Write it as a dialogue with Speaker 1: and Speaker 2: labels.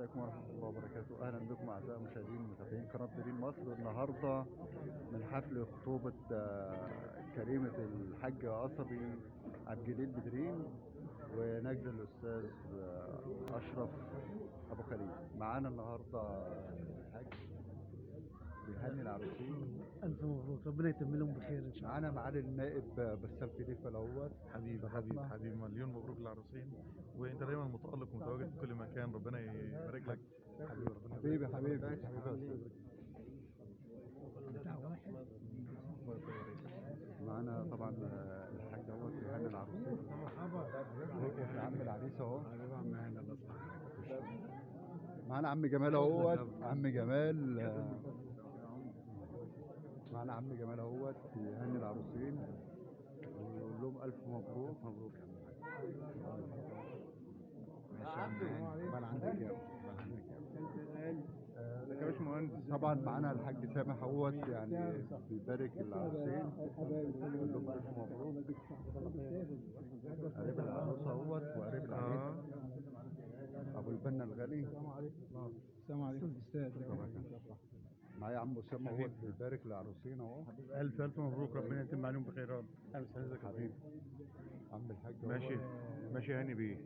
Speaker 1: عليكم ورحمة الله وبركاته. أهلا بكم أعزائي المشاهدين متابعين قناة دريم مصر. النهاردة من حفل خطوبة كريمة الحاج قصبي عبد الجليل بدرين ونجل الأستاذ أشرف أبو خليل. معانا النهاردة الحاج بيهني العروسين.
Speaker 2: ألف مبروك، ربنا يتم لهم بخير إن شاء الله.
Speaker 1: معانا معالي النائب بسام فليفل أهوت.
Speaker 3: حبيبي حبيبي حبيبي، مليون مبروك للعروسين، وأنت دايما متألق ومتواجد في كل مكان، ربنا يبارك لك حبيبي. ربنا
Speaker 1: حبيبي حبيبي حبيبي. معانا طبعا الحاج اهوت بيهني العروسين. مرحبا عم العريس اهو. معانا عم جمال اهوت. عم جمال، معانا عم جمال اهوت بيهني العروسين ويقول لهم الف مبروك.
Speaker 4: مبروك يا عم الحاج. ماشي يا عم هاني، بال عندك يا بال عندك يا
Speaker 3: يا باشمهندس.
Speaker 1: طبعا معانا الحاج سامح اهوت يعني بيبارك العروسين ويقول لهم الف مبروك. قريب العروسة اهوت وقريب العريس ابو البنا الغالي.
Speaker 2: السلام عليكم. السلام عليكم استاذ.
Speaker 1: معايا عم اسامة اهوت بيبارك للعروسين اهو.
Speaker 3: الف الف مبروك، ربنا يتم عليهم بخير يا رب.
Speaker 1: حبيبي عم الحاج.
Speaker 3: ماشي ماشي هاني بيه.